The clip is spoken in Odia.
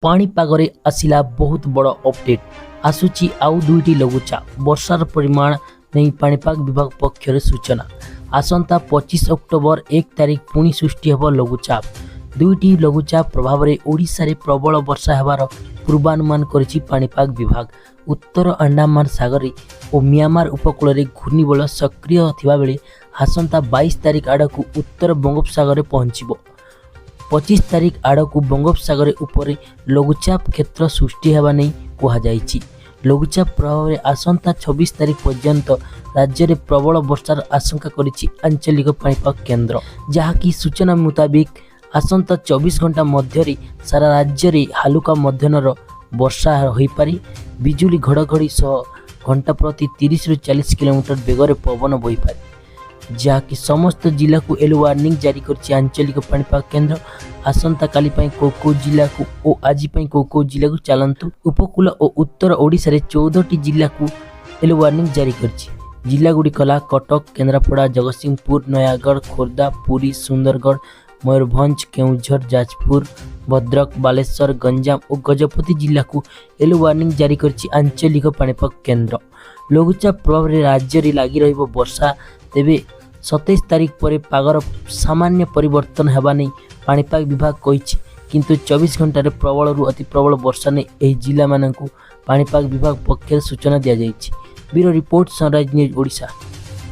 ପାଣିପାଗରେ ଆସିଲା ବହୁତ ବଡ଼ ଅପଡେଟ୍। ଆସୁଛି ଆଉ ଦୁଇଟି ଲଘୁଚାପ। ବର୍ଷାର ପରିମାଣ ନେଇ ପାଣିପାଗ ବିଭାଗ ପକ୍ଷରୁ ସୂଚନା। ଆସନ୍ତା 25 ଅକ୍ଟୋବର 1 ତାରିଖ ପୁଣି ସୃଷ୍ଟି ହେବ ଲଘୁଚାପ। ଦୁଇଟି ଲଘୁଚାପ ପ୍ରଭାବରେ ଓଡ଼ିଶାରେ ପ୍ରବଳ ବର୍ଷା ହେବାର ପୂର୍ବାନୁମାନ କରିଛି ପାଣିପାଗ ବିଭାଗ। ଉତ୍ତର ଆଣ୍ଡାମାନ ସାଗରରେ ଓ ମିଆଁମାର ଉପକୂଳରେ ଘୂର୍ଣ୍ଣିବଳୟ ସକ୍ରିୟ ଥିବାବେଳେ ଆସନ୍ତା 22 ତାରିଖ ଆଡ଼କୁ ଉତ୍ତର ବଙ୍ଗୋପସାଗରରେ ପହଞ୍ଚିବ। 25 ତାରିଖ ଆଡ଼କୁ ବଙ୍ଗୋପସାଗର ଉପରେ ଲଘୁଚାପ କ୍ଷେତ୍ର ସୃଷ୍ଟି ହେବା ନେଇ କୁହାଯାଇଛି। ଲଘୁଚାପ ପ୍ରଭାବରେ ଆସନ୍ତା 26 ତାରିଖ ପର୍ଯ୍ୟନ୍ତ ରାଜ୍ୟରେ ପ୍ରବଳ ବର୍ଷାର ଆଶଙ୍କା କରିଛି ଆଞ୍ଚଳିକ ପାଣିପାଗ କେନ୍ଦ୍ର। ଯାହାକି ସୂଚନା ମୁତାବିକ, ଆସନ୍ତା 24 ଘଣ୍ଟା ମଧ୍ୟରେ ସାରା ରାଜ୍ୟରେ ହାଲୁକା ମଧ୍ୟମର ବର୍ଷା ହୋଇପାରେ। ବିଜୁଳି ଘଡ଼ଘଡ଼ି ସହ ଘଣ୍ଟା ପ୍ରତି 30ରୁ 40 କିଲୋମିଟର ବେଗରେ ପବନ ବହିପାରେ। ଯାହାକି ସମସ୍ତ ଜିଲ୍ଲାକୁ ୟେଲୋ ୱାର୍ଣ୍ଣିଂ ଜାରି କରିଛି ଆଞ୍ଚଳିକ ପାଣିପାଗ କେନ୍ଦ୍ର। ଆସନ୍ତାକାଲି ପାଇଁ କେଉଁ କେଉଁ ଜିଲ୍ଲାକୁ ଓ ଆଜି ପାଇଁ କେଉଁ କେଉଁ ଜିଲ୍ଲାକୁ, ଚାଲନ୍ତୁ। ଉପକୂଳ ଓ ଉତ୍ତର ଓଡ଼ିଶାରେ 14ଟି ଜିଲ୍ଲାକୁ ୟେଲୋ ୱାର୍ଣ୍ଣିଂ ଜାରି କରିଛି। ଜିଲ୍ଲାଗୁଡ଼ିକ ହେଲା କଟକ, କେନ୍ଦ୍ରାପଡ଼ା, ଜଗତସିଂହପୁର, ନୟାଗଡ଼, ଖୋର୍ଦ୍ଧା, ପୁରୀ, ସୁନ୍ଦରଗଡ଼, ମୟୂରଭଞ୍ଜ, କେଉଁଝର, ଯାଜପୁର, ଭଦ୍ରକ, ବାଲେଶ୍ୱର, ଗଞ୍ଜାମ ଓ ଗଜପତି ଜିଲ୍ଲାକୁ ୟେଲୋ ୱାର୍ଣ୍ଣିଂ ଜାରି କରିଛି ଆଞ୍ଚଳିକ ପାଣିପାଗ କେନ୍ଦ୍ର। ଲଘୁଚାପ ପ୍ରଭାବରେ ରାଜ୍ୟରେ ଲାଗି ରହିବ ବର୍ଷା। ତେବେ 27 ତାରିଖ ପରେ ପାଗର ସାମାନ୍ୟ ପରିବର୍ତ୍ତନ ହେବା ନେଇ ପାଣିପାଗ ବିଭାଗ କହିଛି। କିନ୍ତୁ 24 ଘଣ୍ଟାରେ ପ୍ରବଳରୁ ଅତି ପ୍ରବଳ ବର୍ଷା ନେଇ ଏହି ଜିଲ୍ଲାମାନଙ୍କୁ ପାଣିପାଗ ବିଭାଗ ପକ୍ଷରୁ ସୂଚନା ଦିଆଯାଇଛି। Bureau report, sunrise news Odisha.